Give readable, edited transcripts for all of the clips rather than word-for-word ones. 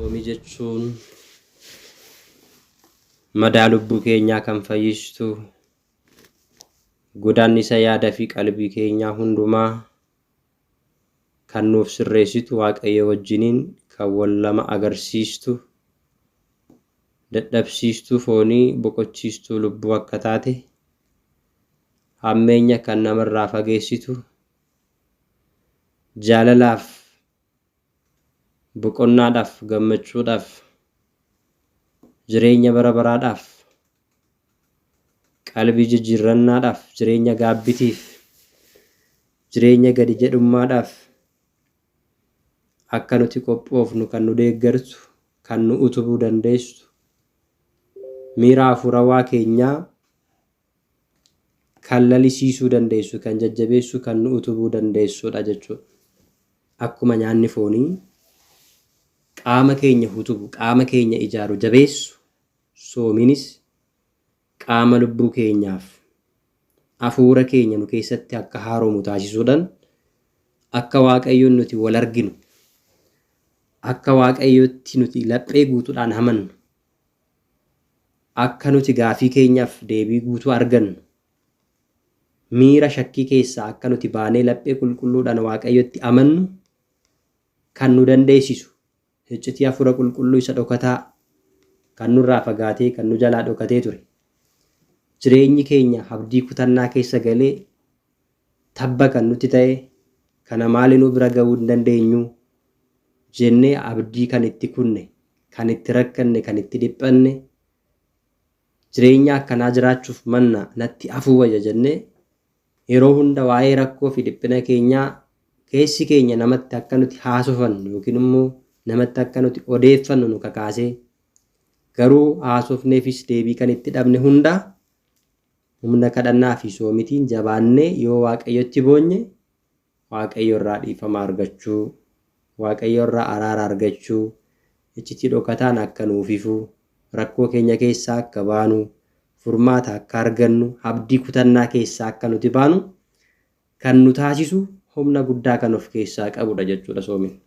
Soomii jechuun madaa lubbuu keenyaa kan fayyistu, godaannisa yaada fi qalbii keenyaa hundumaa kan nuuf sirreessitu, Waaqayyo wajjiniin kan wal lama agarsiistu, dadhabsiistuu foonii, boqochiistuu lubbuu akka taate, hammeenya kan namarraa fageessitu, jaalalaaf, boqonnaadhaaf, gammachuudhaaf, jireenya bara baraadhaaf, qalbii jijjiirrannaadhaaf, jireenya gaabbitiif, jireenya gadi jedhummaadhaaf akka nuti qophoofnu kan nu deeggartu, kan nu utubuu dandeessu, miira hafuurawaa keenyaa kan lalisiisuu dandeessu, kan jajjabeessuu, kan nu utubuu dandeessudha jechuudha. Akkuma nyaanni foonii qaama keenya hutubu, qaama keenya ijaaru, jabeessu, soomiinis qaama lubbuu keenyaaf hafuura keenya nu keessatti akka haaromu taasisuudhaan akka Waaqayyoon nuti wal arginu, akka Waaqayyotti nuti laphee guutuudhaan amannu, akka nuti gaafii keenyaaf deebii guutuu argannu, miira shakkii keessaa akka nuti baanee laphee qulqulluudhaan Waaqayyotti amannu kan nu dandeessisu, iccitii hafuura qulqulluu isa dhokataa kan nurraa fagaatee, kan nu jalaa dhokatee ture. Jireenyi keenya abdii kutannaa keessa galee tabba kan nutti ta'e, kana maalinuu bira ga'uu hin dandeenyu jennee abdii kan itti kunne, kan itti rakkanne, kan itti dhiphanne, jireenya akkanaa jiraachuuf manna natti hafuu wayya jennee yeroo hunda waa'ee rakkoo fi dhiphina keenyaa keessi keenya namatti akka nuti haasofannu yookiin immoo namatti akka nuti odeeffannu nu kakaasee, garuu haasofneefis deebii kan itti dhabne hunda humna kadhannaa fi soomitiin jabaannee yoo Waaqayyotti boonye Waaqayyo irraa dhiifama argachuu, Waaqayyo irraa araara argachuu, iccitii dhokataan akka nuuf ifu, rakkoo keenya keessaa akka baanu, furmaata akka argannu, abdii kutannaa keessaa akka nuti baanu kan nu taasisu humna guddaa kan of keessaa qabudha jechuudha soomiin.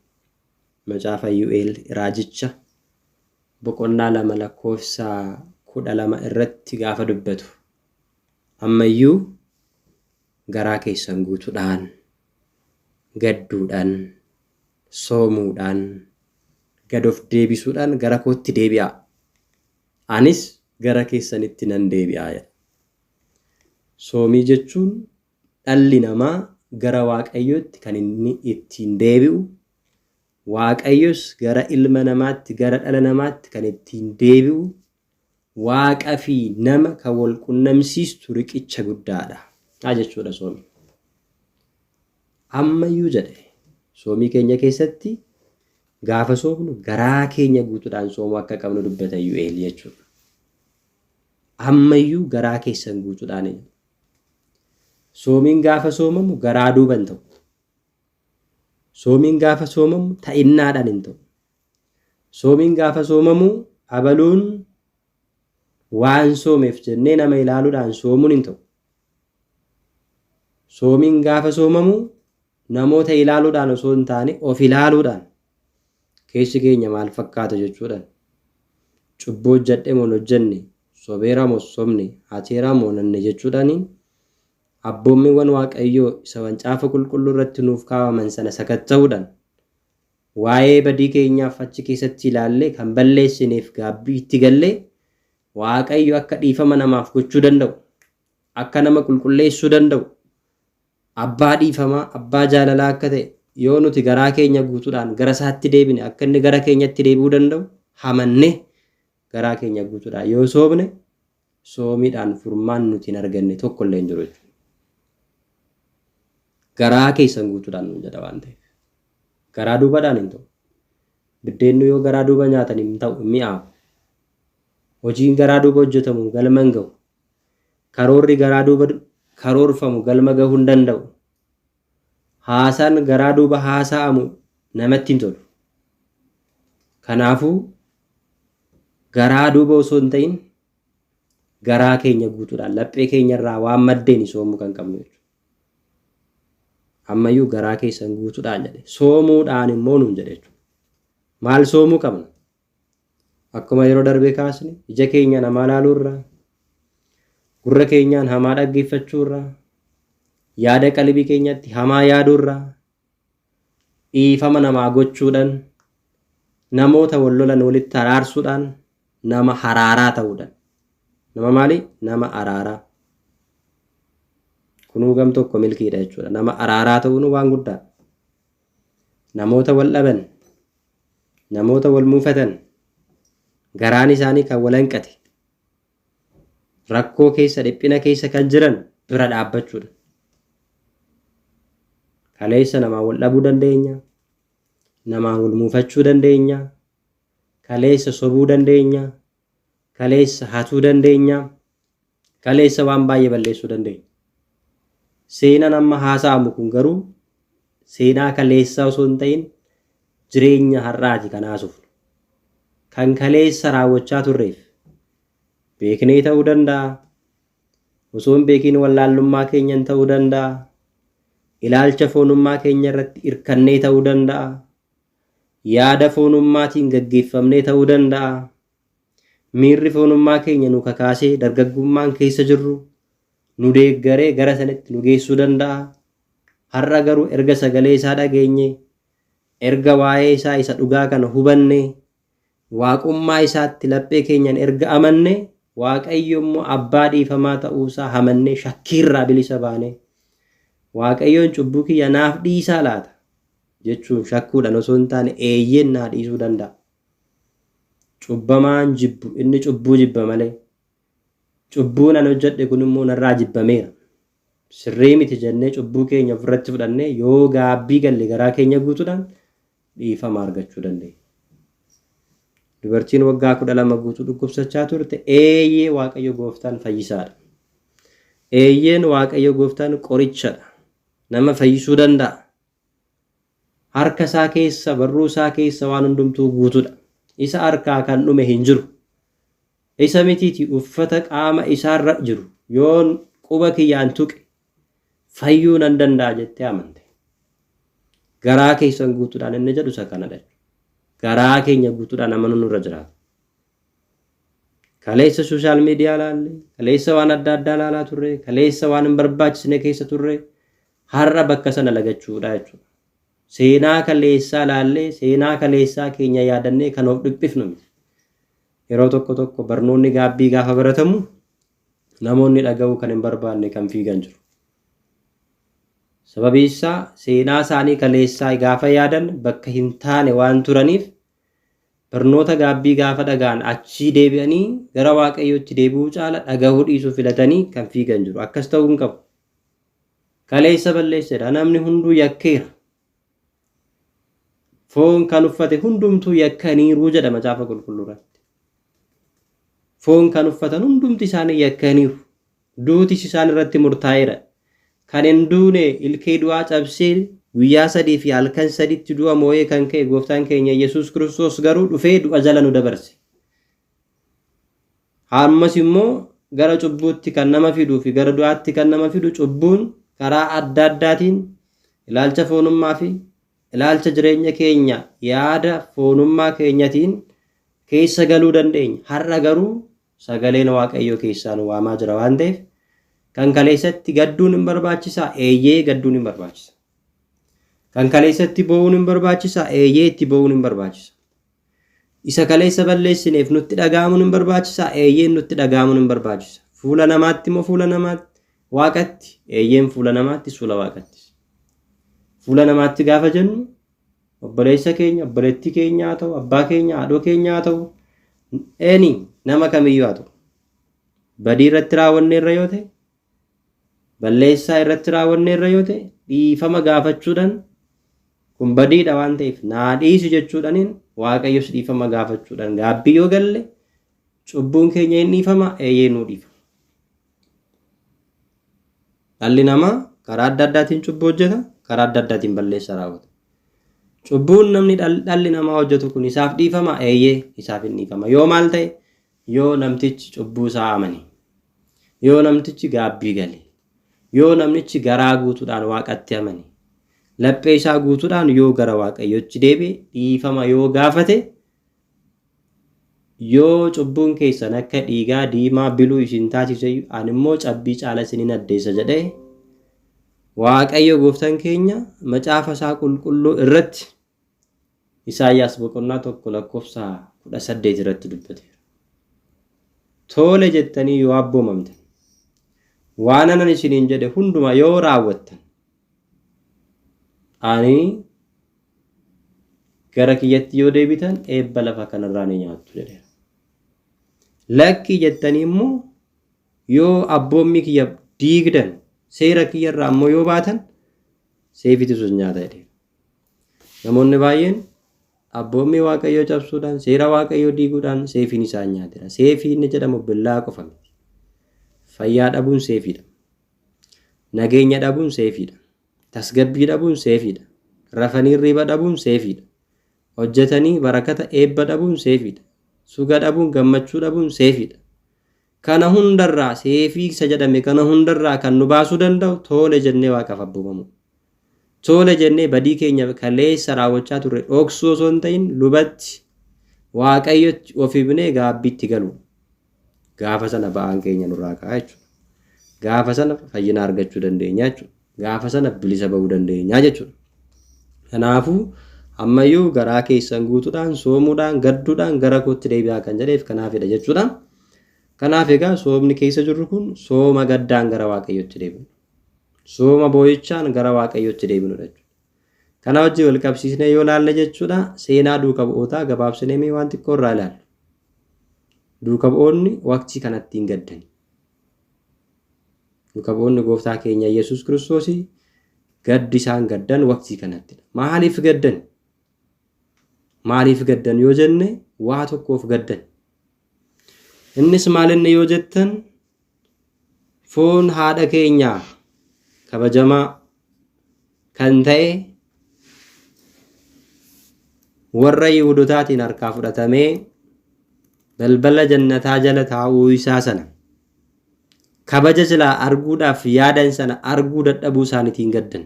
Macaafa Iyu'eel raajicha boqonnaa 2 lakkoofsa 12 irratti gaafa dubbatu, ammayyuu garaa keessan guutuudhaan, gadduudhaan, soomuudhaan, gad of deebisuudhaan gara kootti deebi'aa, anis gara keessanitti nan deebi'a jedha. Soomii jechuun dhalli namaa gara Waaqayyootti kan inni ittiin deebi'u, Waaqayyos gara ilma namaatti, gara dhala namaatti kan ittiin deebi'u, Waaqa fi nama kan wal qunnamsiistu riqicha guddaadha jechuudha soomi. Ammayyuu jedhe, soomii keenya keessatti gaafa soomnu garaa keenya guutuudhaan soomuu akka qabnu dubbata Iyu'eel jechuudha. Ammayyuu garaa keessan guutuudhaan. Soomiin gaafa soomamu garaa duuba hin ta'u. Soomiin gaafa soomamu ta'innaadhaan hin ta'u. Soomiin gaafa soomamu abaluun waan soomeef jennee nama ilaaluudhaan soomuun hin ta'u. Soomiin gaafa soomamu namoota ilaaluudhaan osoo hin taane of ilaaluudhaan, keessi keenya maal fakkaata jechuudhaan, cubbuu hojjedhe moo hin hojjenne, sobeera moo sobne, hateera moo nanne jechuudhaan, abboommiiwwan Waaqayyoo isa Macaafa Qulqulluu irratti nuuf kaa'aman sana sakatta'uudhaan, waa'ee badii keenyaaf achi keessatti ilaallee, kan balleessineef gaabbii itti gallee, Waaqayyo akka dhiifama namaaf gochuu danda'u, akka nama qulqulleessuu danda'u, abbaa dhiifamaa, abbaa jaalalaa akka ta'e, yoo nuti garaa keenya guutuudhaan gara isaatti deebine akka inni gara keenyatti deebi'uu danda'u hamannee garaa keenya guutuudhaan yoo soomne, soomiidhaan furmaan nuti hin arganne tokko illee hin jiru jechuudha. Garaa keessan guutuudhaan nuun jedha waan ta'eef. Garaa duubadhaan hin ta'u. Biddeennu yoo garaa duuba nyaatan hin ta'u, hin mi'aawu. Hojiin garaa duuba hojjetamu galma hin gahu. Karoorri garaa duuba karoorfamu galma gahuu hin danda'u. Haasaan garaa duuba haasa'amu namatti hin tolu. Kanaafuu garaa duuba osoo hin ta'in garaa keenya guutuudhaan laphee keenya irraa waan maddeen soomuu kan qabnu jechuudha. Ammayyuu garaa keessan guutuudhaan jedhe. Soomuudhaan immoo nuun jedhe jechuudha. Maal soomuu qabna? Akkuma yeroo darbe kaasne ija keenyaan hamaa ilaaluurraa, gurra keenyaan hamaa dhaggeeffachuurraa, yaada qalbii keenyatti hamaa yaaduurraa, dhiifama namaa gochuudhaan, namoota wal lolan walitti araarsuudhaan, nama haraaraa ta'uudhaan. Nama maali? Nama araaraa. Kunuu gam tokko milkiidha jechuudha. Nama araaraa ta'uun waan guddaadha. Namoota wal dhaban, namoota wal muufatan, garaan isaanii kan wal hanqate, rakkoo keessa dhiphina keessa kan jiran bira dhaabbachuudha. Kaleessa namaan wal dhabuu dandeenya, namaan wal muufachuu dandeenya, kaleessa sobuu dandeenya, kaleessa hatuu dandeenya, kaleessa waan baay'ee balleessuu dandeenya. Seenaan amma haasa'amu kun garuu seenaa kaleessaa osoo hin ta'in jireenya har'aati kan haasofnu. Kan kaleessa raawwachaa turreef beeknee ta'uu danda'a. Osoo hin beekiin wallaallummaa keenyan ta'uu danda'a. Ilaalcha foonummaa keenya irratti irkannee ta'uu danda'a. Yaada foonummaatiin gaggeeffamnee ta'uu danda'a. Miirri foonummaa keenya nu kakaasee dargaggummaan keessa jirru nu deeggaree gara sanatti nu geessuu danda'a. Har'a garuu erga sagalee isaa dhageenye, erga waa'ee isaa isa dhugaa kana hubanne, waaqummaa isaatti laphee keenyaan erga amanne, Waaqayyo immoo abbaa dhiifamaa ta'uusaa hamannee shakkiirraa bilisa baanee Waaqayyoon cubbuu kiyya naaf dhiisaa laata jechuun shakkuudhaan osoo hin taane eeyyeen naa dhiisuu danda'a. Cubbamaan jibbu inni cubbuu jibba malee cubbuun an hojjedhe kun immoo narraa jibbameera. Sirrii miti jennee cubbuu keenya ofirratti fudhannee yoo gaabbii galle garaa keenya guutuudhaan dhiifama argachuu dandeenya. Dubartiin waggaa 12 guutuu dhukkubsachaa turte eeyyee Waaqayyo gooftaan fayyisaadha. Eeyyeen Waaqayyo gooftaan qorichadha. Nama fayyisuu danda'a. Harka isaa keessa, barruu isaa keessa waan hundumtuu guutuudha. Isa harkaa kan dhume hin jiru. Isa mitiiti uffata qaama isaarra jiru yoon quba kiyyaan tuqe fayyuu nan danda'a jettee amante. Garaa keessan guutuudhaan inni jedhu isa kanadha. Garaa keenya guutuudhaan amanuun nurra jiraata. Kaleessa social media laalle, kaleessa waan adda addaa laalaa turre, kaleessa waan hin barbaachisne keessa turre, har'a bakka sana lagachuudha jechuudha. Seenaa kaleessaa laallee, seenaa kaleessaa keenya yaadannee kan of dhiphifnu miti. Yeroo tokko tokko barnoonni gaabbii gaafa baratamu namoonni dhaga'uu kan hin barbaanne kan fiigan jiru. Sababii isaa seenaa isaanii kaleessaa gaafa yaadan bakka hin taane waan turaniif barnoota gaabbii gaafa dhaga'an achii deebi'anii gara Waaqayyootti deebi'uu caala dhagahuu dhiisuu filatanii kan fiigan jiru. Akkas ta'uu hin qabu. Kaleessa balleessedha. Namni hunduu yakkeera. Foon kan uffate hundumtuu yakkaniiru jedha macaafa qulqulluu irratti. Foon kan uffatan hundumti isaanii yakkaniiru. Duutis isaan irratti murtaa'eera. Kan hin duune ilkee du'aa cabsee guyyaa sadii fi halkan saditti du'a moo'ee kan ka'e gooftaan keenya Yesuus Kiristoos garuu dhufee du'a jala nu dabarse. Ammas immoo gara cubbuutti kan nama fiduu fi gara du'aatti kan nama fidu cubbuun karaa adda addaatiin ilaalcha foonummaa fi ilaalcha jireenya keenya yaada foonummaa keenyatiin keessa galuu dandeenya. Har'a garuu sagaleen Waaqayyoo keessaa nu waamaa jira waan ta'eef kan kaleessatti gadduun hin barbaachisaa? Eeyyee gadduun hin barbaachisa. Kan kaleessatti boo'uun hin barbaachisaa? Eeyyee itti boo'uun hin barbaachisa. Isa kaleessa balleessineef nutti dhaga'amuun hin barbaachisaa? Eeyyeen nutti dhaga'amuun hin barbaachisa. Fuula namaatti moo fuula namaatti? Waaqatti? Eeyyeen fuula namaattis fuula waaqattis. Fuula namaatti gaafa jennu obboleessa keenya, obboleettii keenya haa ta'u, abbaa keenya, haadhoo keenya haa ta'u, any nama kamiyyuu haa ta'u. Badii irratti raawwanneerra yoo ta'e, balleessaa irratti raawwanneerra yoo ta'e, dhiifama gaafachuudhaan kun badiidha waan ta'eef naa dhiisi jechuudhaaniin Waaqayyos dhiifama gaafachuudhaan gaabbii yoo galle cubbuun keenya hin dhiifama, eeyyee nuu dhiifama. Dhalli namaa karaa adda addaatiin cubbuu hojjeta, karaa adda addaatiin balleessa raawwata. Cubbuun namni dhalli namaa hojjetu kun isaaf dhiifama? Eeyyee isaaf hin dhiifama. Yoo maal ta'e? Yoo namtichi cubbuu isaa amane, yoo namtichi gaabbii gale, yoo namnichi garaa guutuudhaan Waaqatti amane, laphee isaa guutuudhaan yoo gara Waaqayyootti deebi'e dhiifama yoo gaafate Yoo cubbuun keessan akka dhiigaa diimaa biluu isin taasise ani immoo cabbii caala isiniin addeessa jedhee Waaqayyo gooftaan keenya macaafa isaa qulqulluu irratti Isaayyaas boqonnaa 1 lakkoofsa 18 irratti dubbateera. Tole jettanii yoo abboomamtan, waan anan isiniin jedhe hundumaa yoo raawwattan, ani gara kiyyatti yoo deebitan eebba lafa kanarraa ni nyaattu jedheera. Lakkii jettanii immoo yoo abboommii kiyya diigdan, seera kiyyarraa immoo yoo baatan seefitu sun nyaata jedheera. Namoonni baay'een abboommii Waaqayyoo cabsuudhaan, seera Waaqayyoo diiguudhaan seefiin isaan nyaateera. Seefii inni jedhamu billaa qofa miti. Fayyaa dhabuun seefiidha. Nageenya dhabuun seefiidha. Tasgabbii dhabuun seefiidha. Rafanii hirriba dhabuun seefiidha. Hojjetanii barakata eebba dhabuun seefiidha. Suga dhabuun gammachuu dhabuun seefiidha. Kana hundarraa seefii isa jedhame kana hundarraa kan nu baasuu danda'u tole jennee Waaqaaf abboomamuu. Tole jennee badii keenya kaleessa raawwachaa turre dhoksuu osoo hin ta'in lubatti Waaqayyotti of himnee gaabbiitti galu. Gaafa sana ba'aan keenya nurraa ka'a jechuudha. Gaafa sana fayyina argachuu dandeenya jechuudha. Gaafa sana bilisa ba'uu dandeenya jechuudha. Kanaafuu ammayyuu garaa keessan guutuudhaan soomuudhaan gadduudhaan gara kootti deebi'aa kan jedheef kanaafidha jechuudha. Kanaaf egaa soomni keessa jirru kun sooma gaddaan gara Waaqayyootti deebinu. Sooma boo'ichaan gara Waaqayyootti deebinudha jechuudha. Kana wajjin wal qabsiisnee yoo ilaalle jechuudha seenaa duuka bu'ootaa gabaabsinee mee waan xiqqoo irraa ilaallu. Duuka bu'oonni waqtii kanatti hin gaddani. Duuka bu'oonni gooftaa keenya Yesuus Kiristoosii gaddi isaan gaddan waqtii kanattidha. Maaliif gaddan? Maaliif gaddan yoo jenne waa tokkoof gaddan. Innis maalinni yoo jettan foon haadha keenyaa kabajamaa kan ta'e warra Yihudotaatiin harkaa fudhatamee balbala jannataa jala taa'uu isaa sana kabaja silaa arguudhaaf yaadan sana arguu dadhabuu isaaniitiin gaddan.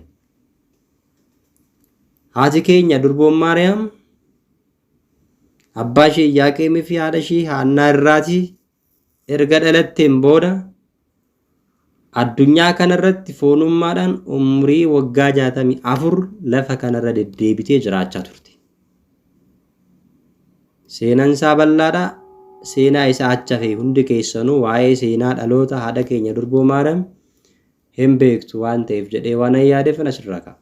Haati keenya durboon Maariyaam abbaa ishee Iyyaaqeemii fi haadha ishee Haannaa irraatii erga dhalatteen booda addunyaa kanarratti foonummaadhaan umrii waggaa 64 lafa kanarra deddeebitee jiraachaa turte. Seenaan isaa bal'aadha. Seenaa isaa achi hafe hundi keessanuu waa'ee seenaa dhaloota haadha keenya durboo Maariyaam hin beektu waan ta'eef jedhee waan yaadeef asirraa ka'a.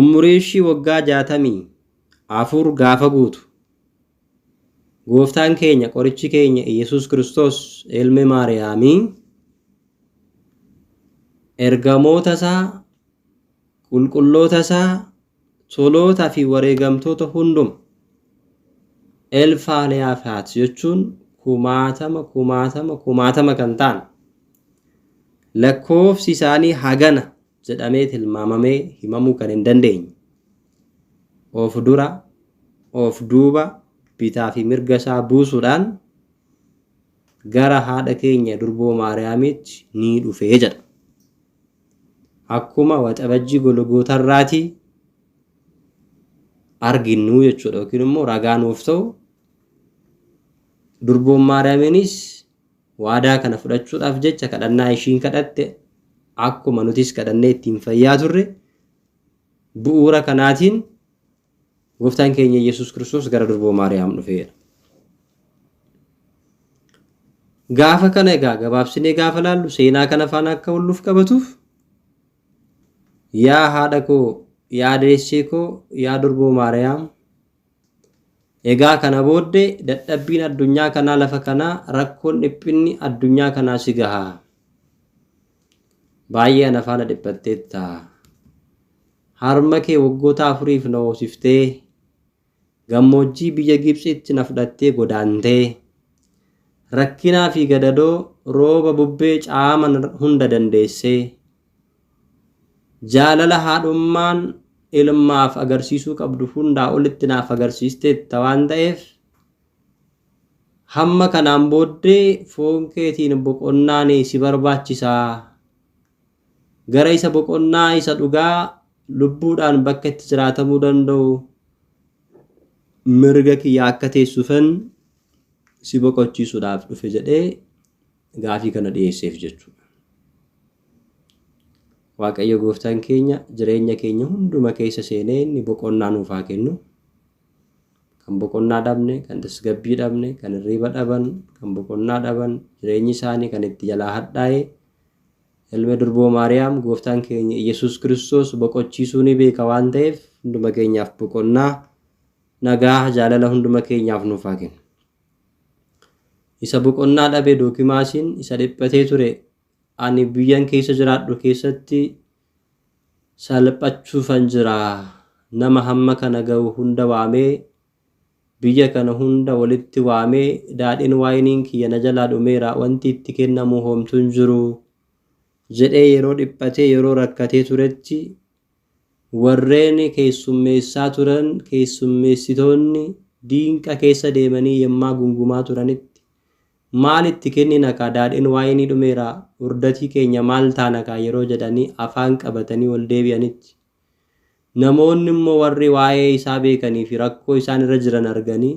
Umurii ishii waggaa 64 gaafa guutu gooftaan keenya qorichi keenya Iyyasuus Kiristoos ilmi Maariyaamii ergamoota isaa qulqulloota isaa toloota fi wareegamtoota hunduma elfaaliyafaat jechuun kumaatama kumaatama kumaatama kan ta'an lakkoofsi isaanii hagana jedhamee tilmaamamee himamuu kan hin dandeenye of dura of duuba bitaa fi mirga isaa buusuudhaan gara haadha keenya durboo Maariyaamiitti ni dhufee jedha. Akkuma waxabajjii Golgootarraatii arginnu jechuudha yookiin immoo ragaa nuuf ta'u durboon Maariyaamiinis waadaa kana fudhachuudhaaf jecha kadhannaa ishiin kadhatte akkuma nutis kadhannee ittiin fayyaa turre bu'uura kanaatiin gooftaan keenya Yesuus Kiristoos gara durboo Maariyaam dhufeera. Gaafa kana egaa gabaabsinee gaafa laallu seenaa kana faana akka walluuf qabatuuf yaa haadha koo yaa deessee koo yaa durboo Maariyaam egaa kana booddee dadhabbiin addunyaa kanaa lafa kanaa rakkoon dhiphinni addunyaa kanaa si gaha. Baay'ee ana faana dhiphatteetta. Harma kee waggoota afuriif na hoosiftee gammoojjii biyya Gibxiitti na fudhattee godaantee rakkinaa fi gadadoo rooba bubbee caama hunda dandeessee jaalala haadhummaan ilmaaf agarsiisuu qabdu hundaa olitti naaf agarsiisteetta waan ta'eef hamma kanaan booddee foon keetiin boqonnaan si barbaachisaa. Gara isa boqonnaa isa dhugaa lubbuudhaan bakka itti jiraatamuu danda'u Mirga kiyya akka teessufan si boqochiisuudhaaf dhufe jedhee gaafii kana dhiyeesseef jechuudha. Waaqayyo gooftaan keenya jireenya keenya hunduma keessa seenee inni boqonnaa nuuf haa kennu. Kan boqonnaa dhabne, kan tasgabbii dhabne, kan hirriba dhaban, kan boqonnaa dhaban, jireenyi isaanii kan itti jalaa hadhaa'e ilma durboo Maariyaam gooftaan keenya Iyyasuus Kiristoos boqochiisuu ni beeka waan ta'eef hunduma keenyaaf boqonnaa nagaa jaalala hunduma keenyaaf nuuf haa kennu. Isa boqonnaa dhabe Dookimaasiin isa dhiphatee ture ani biyyan keessa jiraadhu keessatti salphachuufan jira. Nama hamma kana ga'u hunda waamee biyya kana hunda walitti waamee daadhiin waayiniin kiyya na jalaa dhumeera wanti itti kennamu homtuu hin jiru jedhee yeroo dhiphatee yeroo rakkatee turetti warreen keessummeessaa turan keessummeessitoonni diinqa keessa deemanii yemmaa gungumaa turanitti maal itti kennina kaa daadhiin waayinii dhumeera hurdatii keenya maal taana kaa yeroo jedhanii afaan qabatanii ol deebi'anitti namoonni immoo warri waa'ee isaa beekanii fi rakkoo isaan irra jiran arganii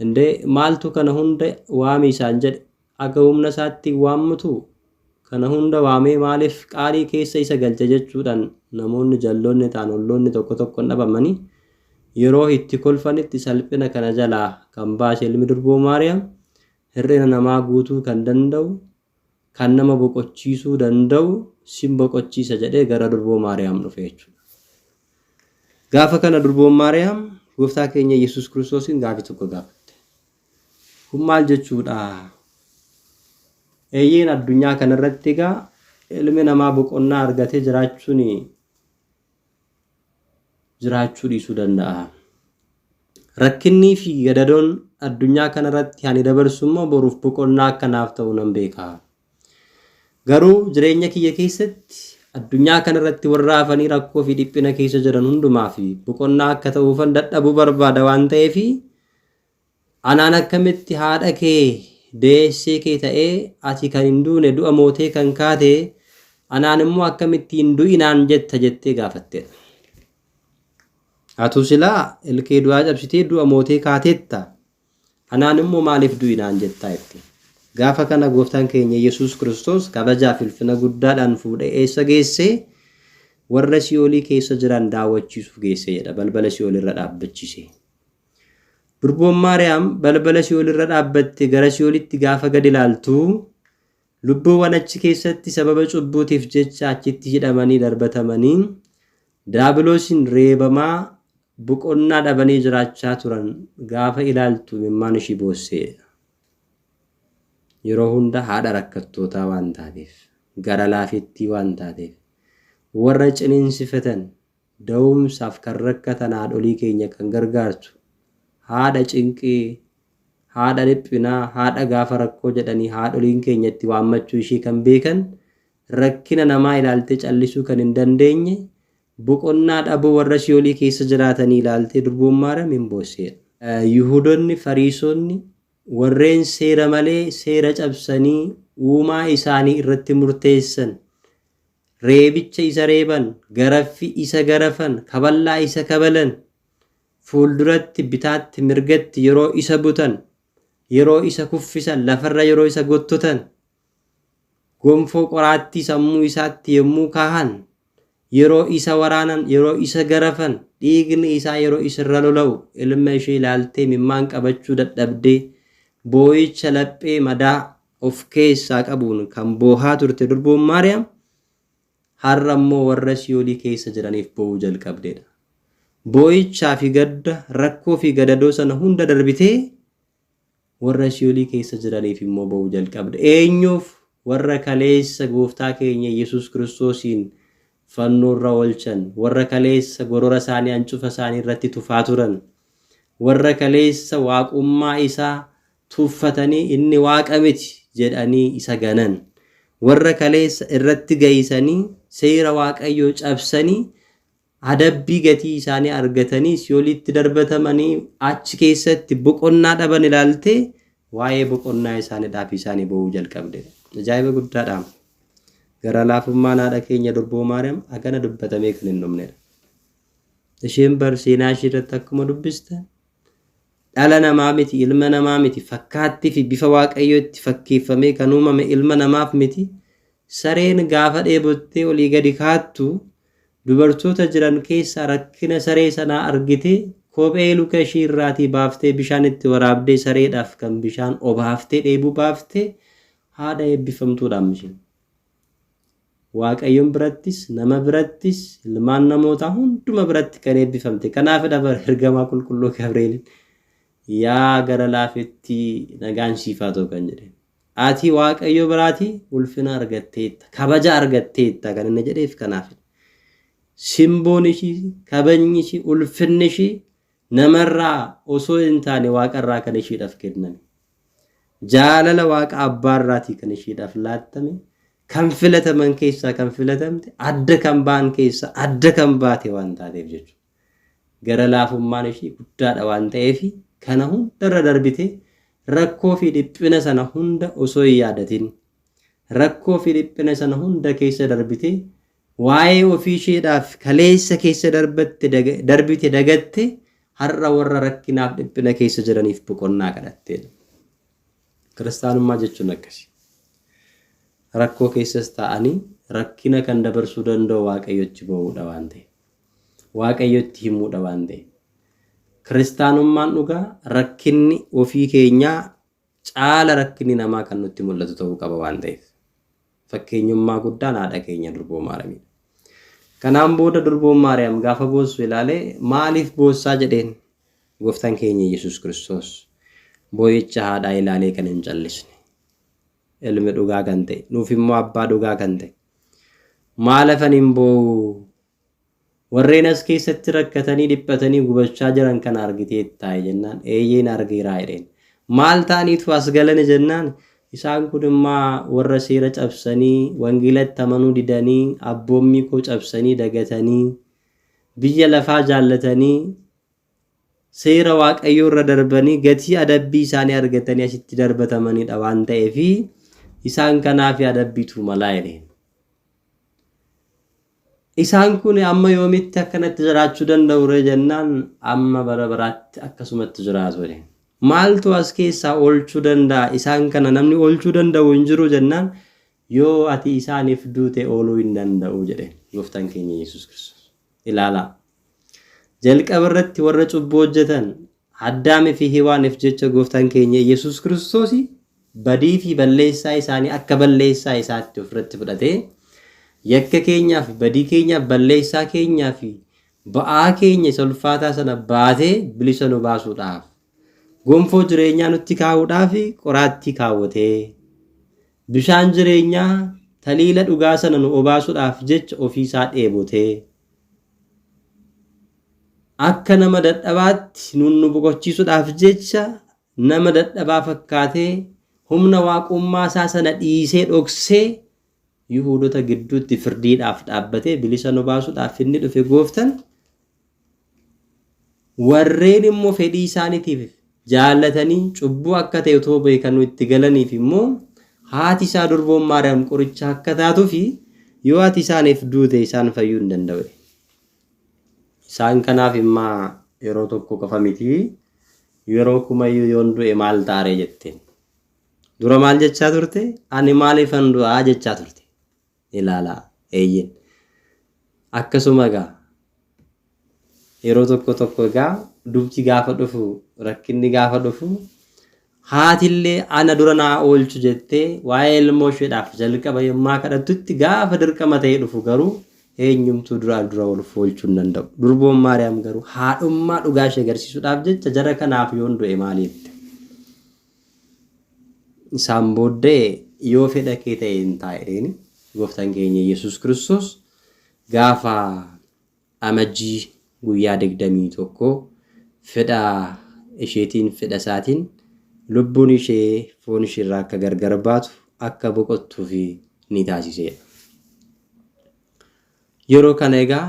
indee maaltu kana hunda waami isaan jedhe akka humna isaatti waammatu kana hunda waamee maaliif qaalii keessa isa galche jechuudhaan namoonni jalloonni ta'an olloonni tokko tokko hin dhabamanii yeroo itti kolfanitti salphina kana jalaa kan baase ilmi durboo Maariyaam hir'ina namaa guutuu kan danda'u kan nama boqochiisuu danda'u sin boqochiisa jedhee gara durboo Maariyaam dhufe jechuudha. Gaafa kana durboon Maariyaam gooftaa keenya Yesuus Kiristoosiin gaafii tokko gaafatte. Kun maal jechuudha? Eeyyeen addunyaa kanarratti egaa ilmi namaa boqonnaa argatee jiraachuun jiraachuu dhiisuu danda'a. Rakkinnii fi gadadoon addunyaa kanarratti ani dabarsu immoo boruuf boqonnaa akkanaaf ta'u nan beeka. Garuu jireenya kiyya keessatti addunyaa kanarratti warra hafanii rakkoo fi dhiphina keessa jiran hundumaa fi boqonnaa akka ta'uufan dadhabuu barbaada waan ta'eef anaan akkamitti haadha kee deessee kee ta'ee ati kan hin duune du'a mootee kan kaate anaan immoo akkamitti hin du'inaan jetta jettee gaafatteedha. Atu silaa ilkee du'aa cabsitee du'a mootee kaateetta. Anaan immoo maaliif du'inaan jettaa jette. Gaafa kana gooftaan keenya Yesuus Kiristoos kabajaa fi ulfina guddaadhaan fuudhee eessa geesse? Warra si'oolii keessa jiran daawwachiisuuf geesse jedha. Balbala si'ool irra dhaabbachiise. Durboon Maariyaam balbala si'ool irra dhaabbatte gara si'oolitti gaafa gad ilaaltu lubbuuwwan achi keessatti sababa cubbuutiif jecha achitti hidhamanii darbatamanii daabiloosiin reebamaa boqonnaa dhabanii jiraachaa turan gaafa ilaaltu imimmaan ishii boossee. Yeroo hunda haadha rakkattootaa waan taateef, gara laafettii waan taateef, warra ciniinsifatan da'umsaaf kan rakkatan haadholii keenya kan gargaartu, haadha cinqii, haadha dhiphinaa, haadha gaafa rakkoo jedhanii haadholiin keenya itti waammachuu ishii kan beekan, rakkina namaa ilaaltee callisuu kan hin dandeenye, boqonnaa dhabuu warra si'oolii keessa jiraatanii ilaaltee durboon Maariyaam hin boosseedha. Yihuudonni, Fariisonni warreen seera malee seera cabsanii uumaa isaanii irratti murteessan, reebicha isa reeban, garaffi isa garafan, kaballaa isa kabalan, fuulduratti bitaatti mirgatti yeroo isa butan, yeroo isa kuffisan, lafarra yeroo isa gottotan, gonfoo qoraattii sammuu isaatti yommuu kaahan, yeroo isa waraanan, yeroo isa garafan, dhiigni isaa yeroo isirra lola'u, ilma ishee ilaaltee imimmaan qabachuu dadhabdee, boo'icha laphee madaa of keessaa qabuun kan boohaa turte durboon Maariyaam, har'a immoo warra si'oolii keessa jiraniif boo'uu jalqabdeedha. Boo'ichaa fi gadda, rakkoo fi gadadoo sana hunda darbitee warra si'oolii keessa jiraniif immoo boo'uu jalqabde. Eenyuuf? Warra kaleessa gooftaa keenya Yesuus Kiristoosiin fannoorra oolchan, warra kaleessa gorora isaanii hancufa isaanii irratti tufaa turan, warra kaleessa waaqummaa isaa tuffatanii inni waaqa miti jedhanii isa ganan, warra kaleessa irratti ga'isanii seera Waaqayyoo cabsanii adabbii gatii isaanii argatanii si'oolitti darbatamanii achi keessatti boqonnaa dhaban ilaaltee waa'ee boqonnaa isaaniidhaaf isaanii boo'uu jalqabde. Ajaa'iba guddaadha. Gara laafummaan haadha keenya durboo Maariyaam hagana dubbatamee kan hin dhumnedha. Isheen bar seenaa ishee irratti akkuma dubbistan Dhala namaa miti, ilma namaa miti, fakkaattii fi bifa Waaqayyootti fakkeeffamee kan uumame ilma namaaf miti. Sareen gaafa dheebottee olii gadi kaattu dubartoota jiran keessaa rakkina saree sanaa argitee kophee luka ishii irraatii baaftee bishaan itti waraabdee sareedhaaf kan bishaan obaaftee dheebuu baaftee haadha eebbifamtuudhaan isheen. Waaqayyoon birattis, nama birattis, ilmaan namootaa hunduma biratti kan eebbifamte. Kanaafidha bara ergamaa qulqulluu Gabri'eelin yaa gara laafetti nagaan siif haa ta'u kan jedhe. Ati Waaqayyo biraatii ulfina argatteetta, kabaja argatteetta kan inni jedheef kanaafidha. Simboon ishii, kabajni ishii, ulfinni ishii namarraa osoo hin taane waaqarraa kan ishiidhaaf kenname. Jaalala Waaqa Abbaarraatii kan ishiidhaaf laattame, kan filataman keessaa kan filatamte, adda kan ba'an keessaa adda kan baate waan taateef jechuudha. Gara laafummaan ishii guddaadha waan ta'eef kana hundarra darbitee rakkoo fi dhiphina sana hunda osoo hin yaadatin, rakkoo fi dhiphina sana hunda keessa darbitee waa'ee ofii isheedhaaf kaleessa keessa darbatte darbite dagatte har'a warra rakkinaaf dhiphina keessa jiraniif boqonnaa kadhatteedha. Kiristaanummaa jechuun akkasi. Rakkoo keessas taa'anii rakkina kan dabarsuu danda'u Waaqayyotti ba'uudha waan ta'eef. Waaqayyotti himuudha waan ta'eef. Kiristaanummaan dhugaa rakkinni ofii keenyaa caala rakkinni namaa kan nutti mul'atu ta'uu qaba waan ta'eef. Fakkeenyummaa guddaan haadha keenya Durboo Maariyaamidha. Kanaan booda Durboon Maariyaam gaafa boossu ilaalee maaliif boossaa jedheen gooftaan keenya Yesuus Kiristoos boo'icha haadhaa ilaalee kan hin callisne. Ilmi dhugaa kan ta'e nuuf immoo abbaa dhugaa kan ta'e. Maalafan hin boo'u warreen as keessatti rakkatanii dhiphatanii gubachaa jiran kana argiteettaa jennaan eeyyeen argeeraa jedheen. Maal ta'aniitu as galani jennaan isaan kun immoo warra seera cabsanii wangeelatti amanuu didanii abboommii koo cabsanii dagatanii biyya lafaa jaallatanii seera Waaqayyoo irra darbanii gatii adabbii isaanii argatanii asitti darbatamanidha waan ta'eef isaan kanaaf adabbiitu malaa jedheen. Isaan kun amma yoomitti akkanatti jiraachuu danda'u ree jennaan amma bara baraatti akkasumatti jiraatu jedhe. Maaltu as keessaa oolchuu danda'a? Isaan kana namni oolchuu danda'u hin jiru jennaan yoo ati isaaniif duute ooluu hin danda'u jedhe gooftaan keenya Yesuus Kiristoos. Ilaalaa. Jalqaba irratti warra cubbuu hojjetan Addaamii fi Hewaaniif jecha gooftaan keenya Yesuus Kiristoos badii fi balleessaa isaanii akka balleessaa isaatti ofirratti fudhatee yakka keenyaaf, badii keenyaaf, balleessaa keenyaa fi ba'aa keenya isa ulfaataa sana baatee bilisa nu baasuudhaaf gonfoo jireenyaa nutti kaa'uudhaaf qoraattii kaawwatee bishaan jireenyaa taliila dhugaa sana nu obaasuudhaaf jecha ofiisaa dheebotee akka nama dadhabaatti nun nu boqochiisuudhaaf jecha nama dadhabaa fakkaatee humna waaqummaa isaa sana dhiisee dhoksee Yihuudota gidduutti firdiidhaaf dhaabbatee bilisa nu baasuudhaaf inni dhufe gooftan warreen immoo fedhii isaaniitiif jaallatanii cubbuu akka ta'e otoo beekanuu itti galaniif immoo haati isaa durboon Maariyaam qoricha akka taatuufi yoo ati isaaniif duute isaan fayyuu hin danda'u. Isaan kanaaf immaa yeroo tokko qofa miti yeroo kumayyuu yoon du'e maal taaree jetteen. Dura maal jechaa turte? Ani maaliifan du'aa jechaa turte. Ilaalaa eeyyen. Akkasuma egaa yeroo tokko tokko egaa dubti gaafa dhufu rakkinni gaafa dhufu haatillee ana dura naa oolchu jettee waa'ee ilmoo isheedhaaf jalqaba yommaa kadhattutti gaafa dirqama ta'ee dhufu garuu eenyumtuu duraa dura ol oolchuu hin danda'u. Durboon Maariyaam garuu haadhummaa dhugaa ishee agarsiisuudhaaf jecha jara kanaaf yoon du'e maali jette. Isaan booddee yoo fedha kee ta'e hin taa'edheeni gooftaan keenya Yesuus Kiristoos gaafa Amajjii guyyaa 21 fedha isheetiin fedha isaatiin lubbuun ishee foon isheerraa akka gargar baatu akka boqottuuf ni taasiseedha. Yeroo kana egaa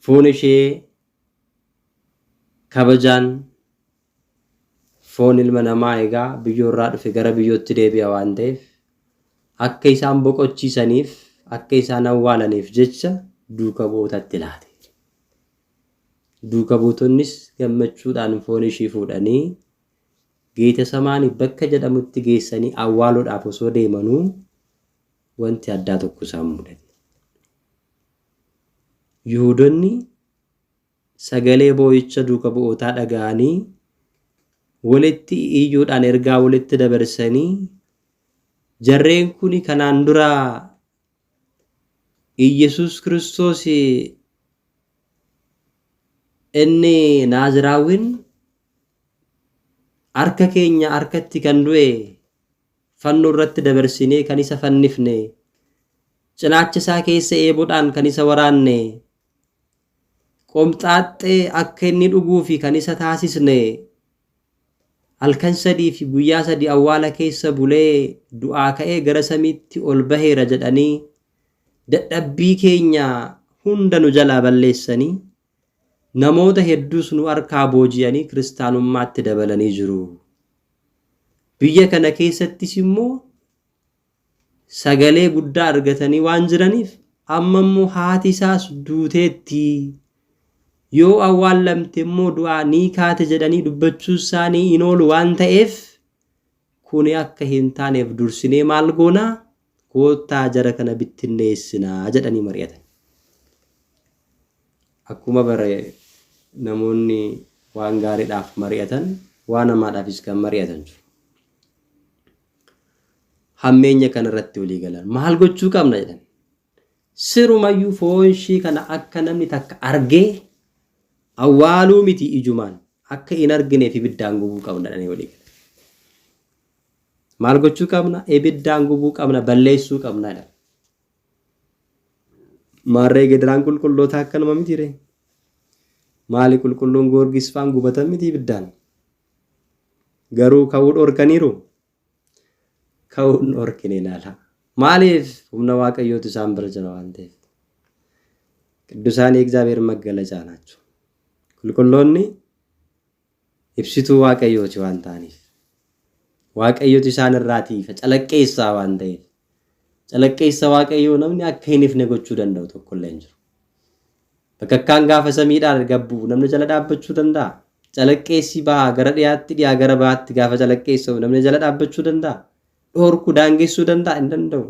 foon ishee kabajaan Foon ilma namaa egaa biyyoorraa dhufe gara biyyootti deebi'a waan ta'eef akka isaan boqochiisaniif akka isaan awwaalaniif jecha duuka bu'ootatti laate. Duuka buutonnis gammachuudhaan foon ishii fuudhanii Geetesamaanii bakka jedhamutti geessanii awwaaluudhaaf osoo deemanuu wanti addaa tokko isaan mudate. Yihuudonni sagalee boo'icha duuka bu'ootaa dhaga'anii walitti iyyuudhaan ergaa walitti dabarsanii jarreen kun kanaan dura Iyyasuus Kiristoos inni Naaziraawwiin harka keenya harkatti kan du'e fannoo irratti dabarsinee kan isa fannifne cinaacha isaa keessa eeboodhaan kan isa waraanne qomxaaxxee akka inni dhuguufi kan isa taasisne halkan 3 fi guyyaa 3 awwaala keessa bulee du'aa ka'ee gara samiitti ol baheera jedhanii dadhabbii keenya hunda nu jalaa balleessanii namoota hedduus nu harkaa booji'anii kiristaanummaatti dabalanii jiru. Biyya kana keessattis immoo sagalee guddaa argatanii waan jiraniif amma immoo haati isaas duuteetti. Yoo awwaallamte immoo du'aa ni kaate jedhanii dubbachuu isaanii hin oolu waan ta'eef kuni akka hin taaneef dursinee maal goonaa koottaa jara kana bittinneessinaa jedhanii mari'atan. Akkuma bare namoonni waan gaariidhaaf mari'atan waan hamaadhaafis kan mari'atan jiru. Hammeenya kana irratti walii galan. Maal gochuu qabna jedhan. Sirumayyuu foon ishii kana akka namni takka argee awwaaluu miti ijumaan akka hin argineef ibiddaan gubuu qabna jedhanii walii galan. Maal gochuu qabna? Ibiddaan gubuu qabna, balleessuu qabna jedhan. Maarree gidiraan qulqullootaa akkanuma miti ree? Maali qulqulluun Goorgis faan gubatan miti ibiddaan? Garuu ka'uu dhorkaniiru? Ka'uu hin dhorkine ilaala. Maaliif? Humna Waaqayyootu isaan bira jira waan ta'eef. ቅዱሳን የእግዚአብሔር መገለጫ ናቸው። Qulqulloonni ibsituu Waaqayyooti waan ta'aniif. Waaqayyotu isaan irraatii ifa calaqqeessaa waan ta'eef. Calaqqeessa Waaqayyoo namni akka hin ifne gochuu danda'u tokkollee hin jiru. Bakakkaan gaafa samiidhaan gad bu'u namni jala dhaabbachuu danda'a? Calaqqeessi bahaa gara dhiyaatti, dhiyaa gara bahaatti gaafa calaqqeessa'u namni jala dhaabbachuu danda'a? Dhoorkuu daangessuu danda'a? Hin danda'u.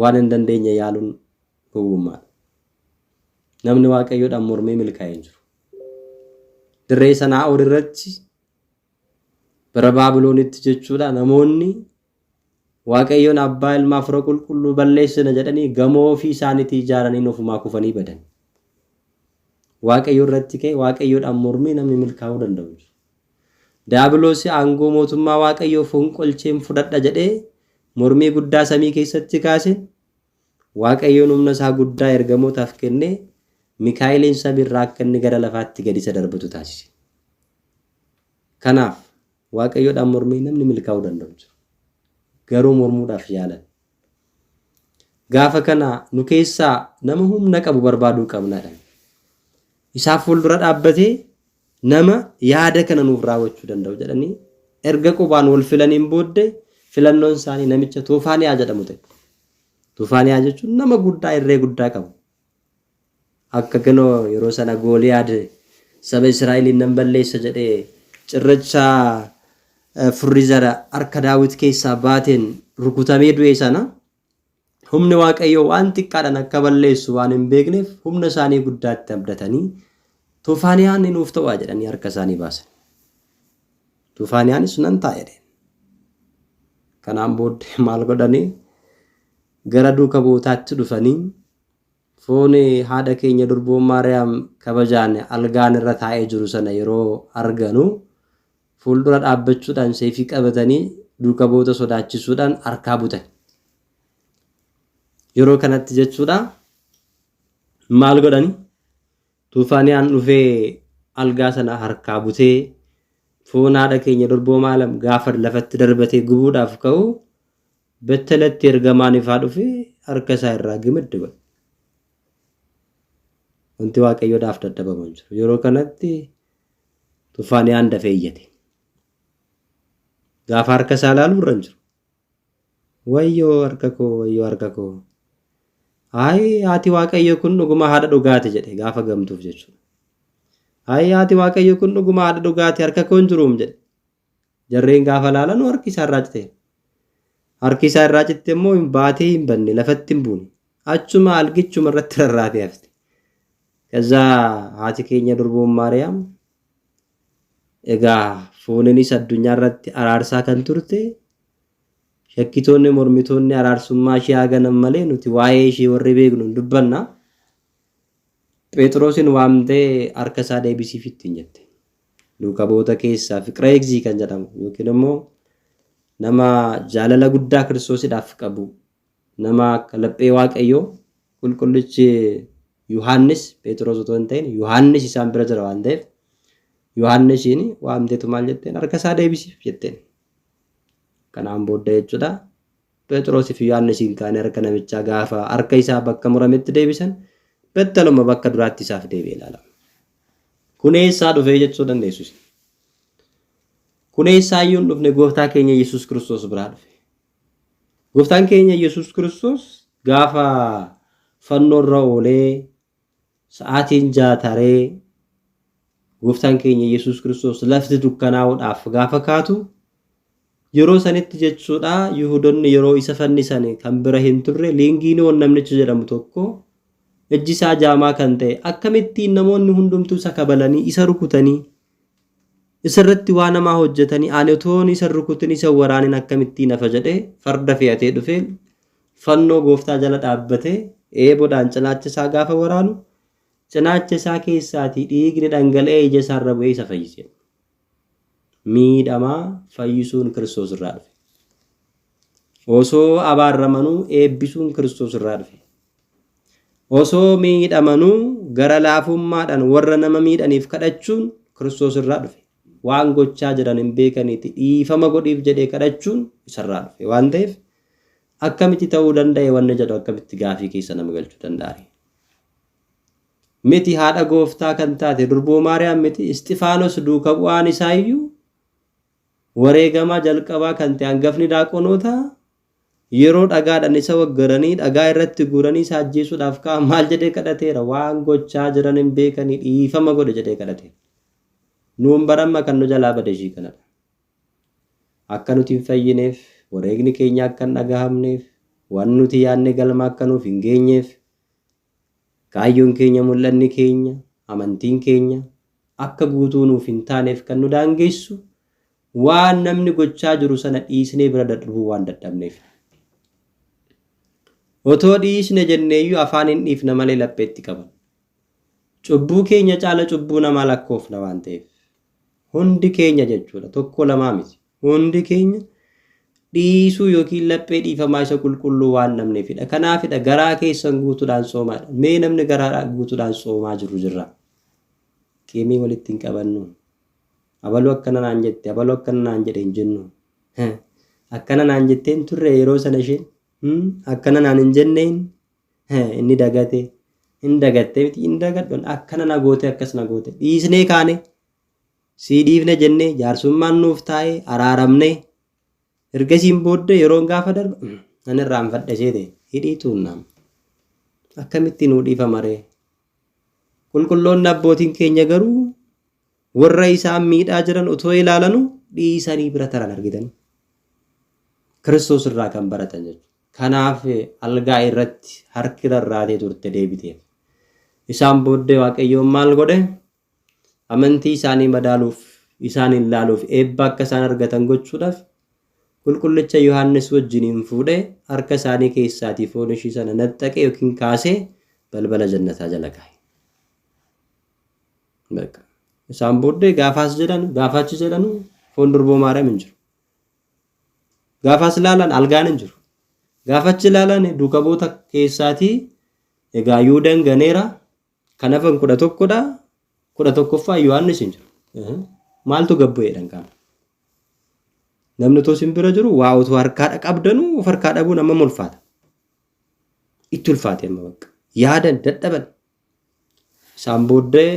Waan hin dandeenye yaaluun gowwummaadha. Namni Waaqayyoodhaan mormee milkaa'ee hin jiru. Dirree Sanaa'oor irratti bara Baabiloonitti jechuudha namoonni Waaqayyoon abbaa ilma hafuura qulqulluu balleessina jedhanii gamoo ofii isaaniitii ijaaraniin ofumaa kufanii badan. Waaqayyo irratti ka'e Waaqayyoodhaan mormee namni milkaa'uu danda'u hin jiru. Daabiloosi aangoo mootummaa Waaqayyoo fonqolcheen fudhadha jedhee mormii guddaa samii keessatti kaaseen Waaqayyoon humna isaa guddaa ergamootaaf kennee Mikaa'eliin samiirraa akka inni gara lafaatti gadi isa darbatu taasise. Kanaaf Waaqayyoodhaan mormee namni milkaa'uu danda'u hin jiru. Garuu mormuudhaaf yaalan. Gaafa kana nu keessaa nama humna qabu barbaaduu qabna jedhan. Isaaf fuuldura dhaabbatee nama yaada kana nuuf raawwachuu danda'u jedhanii erga qubaan wal filaniin booddee filannoon isaanii namicha Toofaaniyaa jedhamu ta'e. Toofaaniyaa jechuun nama guddaa irree guddaa qabu. Akka kinoo yeroo sana Gooliyaad saba Israa'eliin nan balleessa jedhee cirracha furrii zara harka Daawit keessaa baateen rukutamee du'e sana humni Waaqayyoo waan xiqqaadhaan akka balleessu waan hin beekneef humna isaanii guddaatti abdatanii Toofaaniyaan ni nuuf ta'a jedhanii harka isaanii baasan. Toofaaniyaanis nan ta'a jedheen. Kanaan booddee maal godhanii gara duuka bu'ootaatti dhufanii Foon haadha keenya Durboo Maariyaam kabajaan algaan irra taa'ee jiru sana yeroo arganu fuuldura dhaabbachuudhaan seefii qabatanii duuka bu'oota sodaachisuudhaan harkaa butan. Yeroo kanatti jechuudha maal godhani? Tuufaaniyaan dhufee algaa sana harkaa butee foon haadha keenya Durboo Maariyaam gaafa lafatti darbatee gubuudhaaf ka'u Battalatti ergamaan ifaa dhufee harka isaa irraa gimiddi godhe. Wanti Waaqayyoodhaaf dadhabamu hin jiru. Yeroo kanatti Tufaaniyaan dafee iyyate. Gaafa harka isaa ilaalu irra hin jiru. Wayyoo harka koo, wayyoo harka koo. Ayi haati Waaqayyo kun dhuguma haadha dhugaati jedhe gaafa gamtuuf jechuudha. Hayi haati Waaqayyo kun dhuguma haadha dhugaati harka koo hin jiruum jedhe. Jarreen gaafa laalan harki isaa irraa citeera. Harki isaa irraa citte immoo hin baatee hin banne lafatti hin buune. Achuma algichuma irratti rarraatee hafte. Kaza haati keenya durboon Maariyaam egaa fooninis addunyaa irratti araarsaa kan turte shakkitoonni mormitoonni araarsummaa ishee haa ganan malee nuti waa'ee ishee warri beeknu hin dubbanna. Phexrosin waamtee harka isaa deebisiif ittiin jette. Duuka bu'oota keessaa Fiqira Egzii kan jedhamu yookiin immoo nama jaalala guddaa Kiristoosidhaaf qabu nama akka laphee Waaqayyoo qulqullichi Yohaannis Phexros otoo hin ta'in Yohaannis isaan bira jira waan ta'eef Yohaannisiin waamteetu maal jetteen harka isaa deebisiif jetteen. Kanaan booda jechuudha Phexros fi Yohaannisiin kaanii harka namichaa gaafa harka isaa bakka murametti deebisan battaluma bakka duraatti isaaf deebi'e ilaalama. Kun eessaa dhufee jechuu dandeessu isin. Kun eessaa iyyuu hin dhufne gooftaa keenya Yesuus Kiristoos biraa dhufe. Gooftaan keenya Yesuus Kiristoos gaafa fannoo irra oolee sa'aatiin jaataree gooftaan keenya Yesuus Kiristoos lafti dukkanaa'uudhaaf gaafa kaatu yeroo sanitti jechuudha Yihuudonni yeroo isa fannisan kan bira hin turre Liingiinoon namnichi jedhamu tokko ijji isaa jaamaa kan ta'e akkamittiin namoonni hundumtuu isa kabalanii isa rukutanii isarratti waa namaa hojjetanii ani otoon isa rukutin isa waraanin akkamittiin hafa jedhee farda fe'atee dhufee fannoo gooftaa jala dhaabbatee eeboodhaan cinaacha isaa gaafa waraanu cinaacha isaa keessaatii dhiigni dhangala'ee ija isaarra bu'ee isa fayyise. Miidhamaa fayyisuun Kiristoos irraa dhufe. Osoo abaarramanuu eebbisuun Kiristoos irraa dhufe. Osoo miidhamanuu gara laafummaadhaan warra nama miidhaniif kadhachuun Kiristoos irraa dhufe. Waan gochaa jiran hin beekaniiti dhiifama godhiif jedhee kadhachuun isarraa dhufe waan ta'eef akkamitti ta'uu danda'e wanni jedhu akkamitti gaafii keessa nama galchuu danda'a. Miti haadha gooftaa kan taate durboo Maariyaam miti Isxifaanos duuka bu'aan isaayyuu wareegamaa jalqabaa kan ta'e hangafni daaqonootaa Yeroo dhagaadhaan isa waggaranii dhagaa irratti guuranii isa ajjeesuudhaaf ka'an maal jedhee kadhateera? Waan gochaa jiran hin beekanii dhiifama godhe jedhee kadhateera. Nuun baramma kan nu jalaa bade ishii kanadha. Akka nuti hin fayyineef, wareegni keenya akka hin dhagahamneef, waan nuti yaadne galma akka nuuf hin geenyeef, kaayyoon keenya mul'anni keenya, amantiin keenya akka guutuu nuuf hin taaneef kan nu daangeessu waan namni gochaa jiru sana dhiisnee bira darbuu waan dadhabneef. Otoo dhiisne jenneeyyuu afaan hin dhiifna malee lapheetti qaban. Cubbuu keenya caala cubbuu namaa lakkoofna waan ta'eef. Hundi keenya jechuudha tokko lamaa miti. Hundi keenya dhiisuu yookiin laphee dhiifamaa isa qulqulluu waan dhabneefidha. Kanaafidha garaa keessan guutuudhaan soomaadha. Mee namni garaa guutuudhaan soomaa jiru jirra. Qiimii walitti hin qabannu. Abalu akkana naan jette, abalu akkana naan jedhe hin jennu. Akkana naan jettee hin turre yeroo sana isheen. Akkana naan hin jenneen inni dagate. Hin dagatte miti hin dagadhu akkana na goote akkas na goote. Dhiisnee kaane sii dhiifne jennee jaarsummaan nuuf taa'ee araaramnee ergasiin booddee yeroon gaafa darba nan irraanfadhe seete hidhii tuunnaam. Akkamitti nuu dhiifama ree? Qulqulloonni abbootiin keenya garuu warra isaan miidhaa jiran otoo ilaalanu dhiisanii bira taran argitanii. Kiristoos irraa kan baratan jechuudha. Kanaaf algaa irratti harki rarraatee turte deebiteef. Isaan booddee Waaqayyoon maal godhe? Amantii isaanii madaaluuf, isaan ilaaluuf, eebba akka isaan argatan gochuudhaaf qulqullicha Yohaannis wajjiniin fuudhee harka isaanii keessaatii foon ishii sana naxxaqee yookiin kaasee balbala jannataa jala kaa'e. Bakka. Isaan booddee gaafaas jedhan gaafa achi jedhanu foon durboo Maariyaam hin jiru. Gaafaas ilaalan algaan hin jiru. Gaafa achi ilaalan duuka bu'oota keessaatii egaa Yihuudaan ganeera kan hafan 11dha 11ffaa Yohaannis hin jiru. Maaltu gad bu'e jedhan qaama. Namni otoo isin bira jiru waa otoo harkaa qabdanuu of harkaa dhabuun amma ulfaata. Itti ulfaate amma bakka. Yaadan dadhaban. Isaan booddee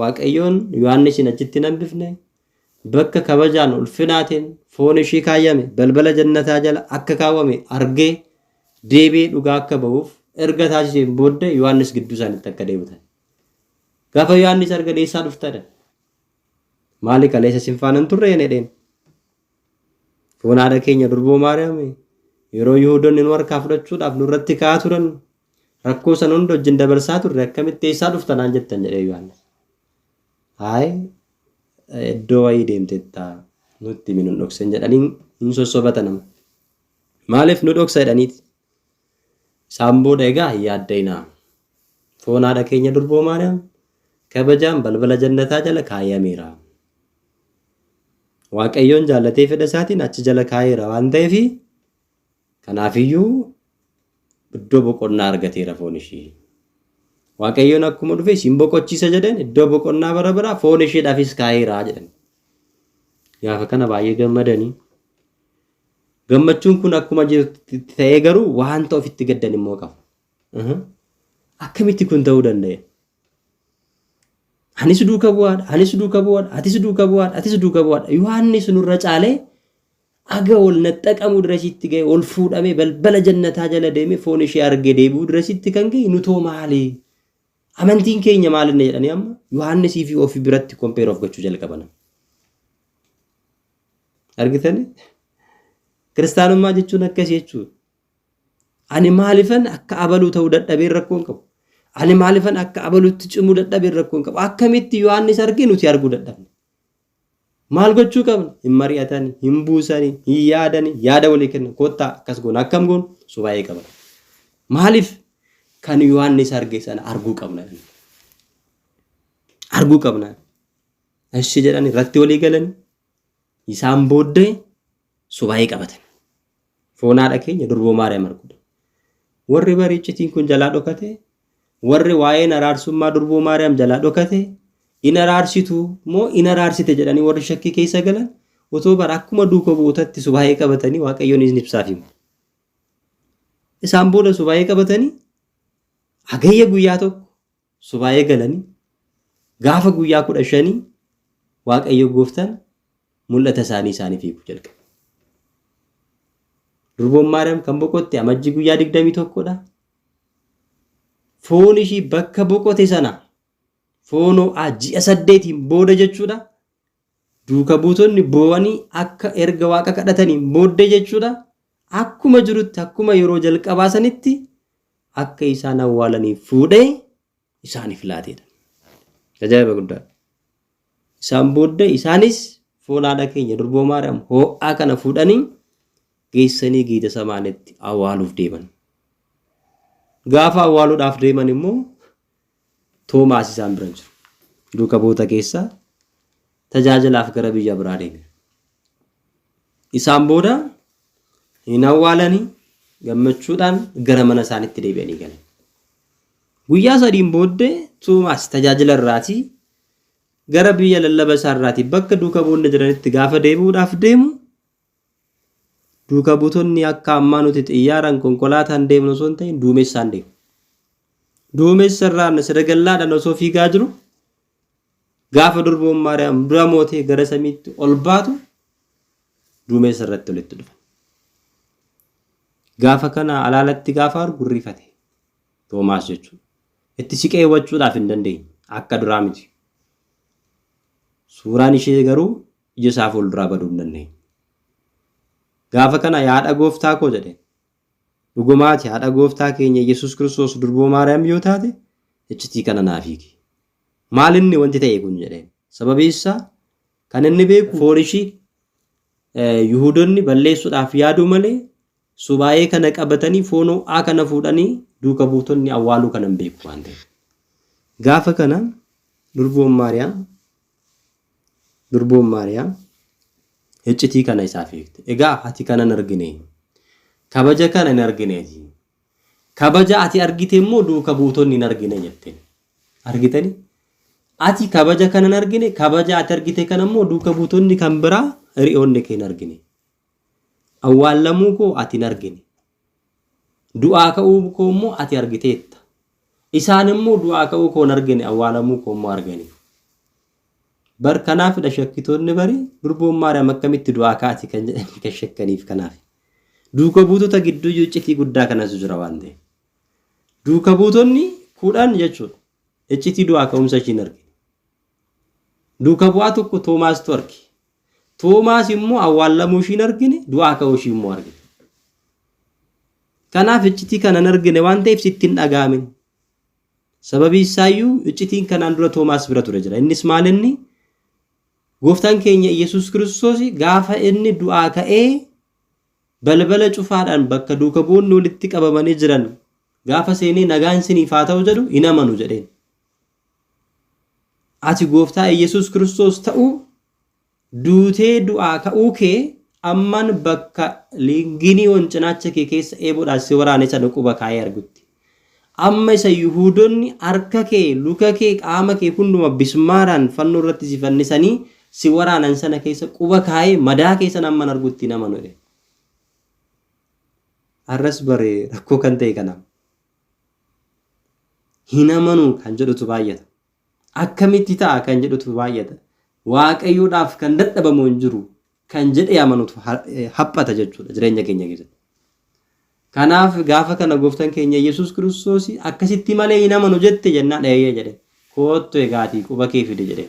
Waaqayyoon Yohaannisin achitti hin hambifne bakka kabajaan ulfinaatiin foon ishii kaayyame balbala jannataa jala akka kaawwame argee deebi'ee dhugaa akka ba'uuf erga taasiseen booddee Yohaannis gidduu isaaniitti akka deebi'u ta'e. Gaafa Yohaannis argan eessaa dhufta jedhan. Maali kaleessa isin faana hin turre jedheen. Foon haadha keenya durboo Maariyaam yeroo Yihuudoonni nu harkaa fudhachuudhaaf nurratti ka'aa turan rakkoo sana hunda wajjin dabarsaa turre akkamitti eessaa dhufta naan jettan jedhee Yohaannis. Hayi iddoo wayii deemtetta nutti himi nun dhoksen jedhanii hin sossobatan nama. Maaliif nu dhoksa jedhaniiti. Isaan booda egaa hin yaadda'inaa. Foon haadha keenya durboo Maariyaam kabajaan balbala jannataa jala kaayameera. Waaqayyoon jaallatee fedha isaatiin achi jala kaayeera waan ta'eef kanaafiyyuu iddoo boqonnaa argateera foon ishii. Waaqayyoon akkuma dhufe isin boqochiisa jedheen iddoo boqonnaa bara baraa foon isheedhaafis kaayeera jedhan. Gaafa kana baay'ee gammadanii. Gammachuun kun akkuma jirutti ta'ee garuu waanta ofitti gaddan immoo qabu. Akkamitti kun ta'uu danda'e? Anis duuka bu'aadha, anis duuka bu'aadha, atis duuka bu'aadha, atis duuka bu'aadha. Yohaannis nurra caalee aga ol naxxaqamuu dirasitti ga'e ol fuudhamee balbala jannataa jala deemee foon ishee argee deebi'uu dirasitti kan ga'e nutoo maali? Amantiin keenya maalinna jedhanii amma Yohaannisii fi ofii biratti compare of gochuu jalqaban. Argitanii? Kiristaanummaa jechuun akkasii jechuudha. Ani maalifan akka abaluu ta'uu dadhabeen rakkoo hin qabu. Ani maalifan akka abaluutti cimuu dadhabeen rakkoo hin qabu. Akkamitti Yohaannis argee nuti arguu dadhabne? Maal gochuu qabna? Hin mari'atani, hin buusani, hin yaadani, yaada walii kennan. Kottaa akkas goona, akkam goonu? Subaa'ee qaban. Maaliif? Kan Yohaannis arge sana arguu qabna. Arguu qabna. Eshi jedhani irratti walii galani. Isaan booddee subaa'ee qabatan. Foon haadha keenya durboo Maariyaam arguudha. Warri bari iccitiin kun jalaa dhokate, warri waa'een araarsummaa durboo Maariyaam jalaa dhokate, in araarsitu moo in araarsite jedhanii warri shakkii keessa galan otoo bara akkuma duuka bu'ootatti subaa'ee qabatanii Waaqayyoon isin ibsaaf himu. Isaan booda subaa'ee qabatanii hagayya guyyaa tokko subaa'ee galanii gaafa guyyaa 15 Waaqayyo gooftaan mul'ata isaanii isaaniif hiikuu jalqabe. Durboon Maariyaam kan boqotte amajjii guyyaa 21 dha. Foon ishii bakka boqote sana foon ho'aa ji'a saddeetiin booda jechuudha. Duuka buutonni boo'anii akka erga waaqa kadhataniin booddee jechuudha. Akkuma jirutti akkuma yeroo jalqabaa sanitti akka isaan awwaalaniif fuudhee isaaniif laateedha. Ajaa'iba guddaadha. Isaan booddee isaanis foon haadha keenya durboo Maariyaam hoo'aa kana fuudhanii geessanii Geeta Samaanitti awwaaluuf deeman. Gaafa awwaaluudhaaf deeman immoo Toomaas isaan bira hin jiru. Duuka bu'oota keessaa tajaajilaaf gara biyya biraa deeme. Isaan booda hin awwaalanii gammachuudhaan gara mana isaaniitti deebi'anii galan. Guyyaa sadiin booddee Toomaas tajaajila irraatii gara biyya lallaba isaa irraatii bakka duuka bu'oonni jiranitti gaafa deebi'uudhaaf deemu duuka buutonni akka ammaa nuti xiyyaaraan konkolaataan deemnu osoo hin ta'in duumessaan deemu. Duumessa irraan sadagallaadhaan osoo fiigaa jiru gaafa durboon Maariyaam dura mootee gara samiitti ol baatu duumessa irratti walitti dhufan. Gaafa kana alaalatti gaafa argu rifate Toomaas jechuudha. Itti siqee hubachuudhaaf hin dandeenye akka duraa miti. Suuraan ishee garuu ija isaa fuulduraa baduu hin dandeenye. Gaafa kana yaa haadha gooftaa koo jedhe. Dhugumaa ati haadha gooftaa keenya Yesuus Kiristoos durboo Maariyaam yoo taate iccitii kana naaf hiiki. Maal inni wanti ta'e kun jedheen. Sababii isaa kan inni beeku foon ishii Yihuudonni balleessuudhaaf yaaduu malee subaayee kana qabatanii foon ho'aa kana fuudhanii duuka buutonni awwaaluu kana hin beeku waan ta'eef. Gaafa kana durboon Maariyaam Durboon Maariyaam iccitii kana isaaf hiikte. Egaa ati kana hin argine. Kabaja kana hin argineeti. Kabaja ati argite immoo duuka buutonni hin argine jetteen. Argitanii? Ati kabaja kana hin argine, kabaja ati argite kana immoo duuka buutonni kan biraa hiriyoonni kee hin argine. Awwaallamuu koo ati hin argine. Du'aa ka'uu koo immoo ati argiteetta. Isaan immoo du'aa ka'uu koo hin argine, awwaalamuu koo immoo argani. Bar kanaafidha shakkitoonni bari durboon Maariyaam akkamitti du'aa kaati kan jedhanii kan shakkaniif kanaaf. Duuka buutota gidduu iyyuu iccitii guddaa kanatu jira waan ta'eef. Duuka buutonni 10 jechuudha. Iccitii du'aa ka'umsa ishii hin argine. Duuka bu'aa tokko Toomaastu arge. Toomaas immoo awwaallamuu ishii hin argine, du'aa ka'uu ishii immoo argine. Kanaaf iccitii kana hin argine waan ta'eef sitti hin dhaga'amin. Sababii isaayyuu iccitiin kanaan dura Toomaas bira ture jira. Innis maal inni? Gooftaan keenya Iyyasuus Kiristoos gaafa inni du'aa ka'ee balbala cufaadhaan bakka duuka bu'oonni walitti qabamanii jiran gaafa seenee nagaan isiniif haa ta'u jedhu hin amanu jedheen. Ati Gooftaa Iyyasuus Kiristoos ta'uu duutee du'aa ka'uu kee amman bakka liinginiyoon cinaacha kee keessa eeboodhaan si waraane sana quba kaa'ee argutti. Amma isa Yihuudonni harka kee, luka kee, qaama kee hunduma bismaaraan fannoo irratti si fannisanii si waraanan sana keessa quba kaa'ee madaa kee sana amman argutti hin amanu jedhe. Har'as bare rakkoo kan ta'e kanaaf. Hin amanu kan jedhutu baay'ata. Akkamitti ta'a kan jedhutu baay'ata. Waaqayyoodhaaf kan dadhabamu hin jiru kan jedhee amanutu haphata jechuudha jireenya keenya keessatti. Kanaaf gaafa kana gooftaan keenya Yesuus Kiristoos akkasitti malee hin amanu jette jennaan eeyyee jedhe. Koottu egaatii quba kee fide jedhe.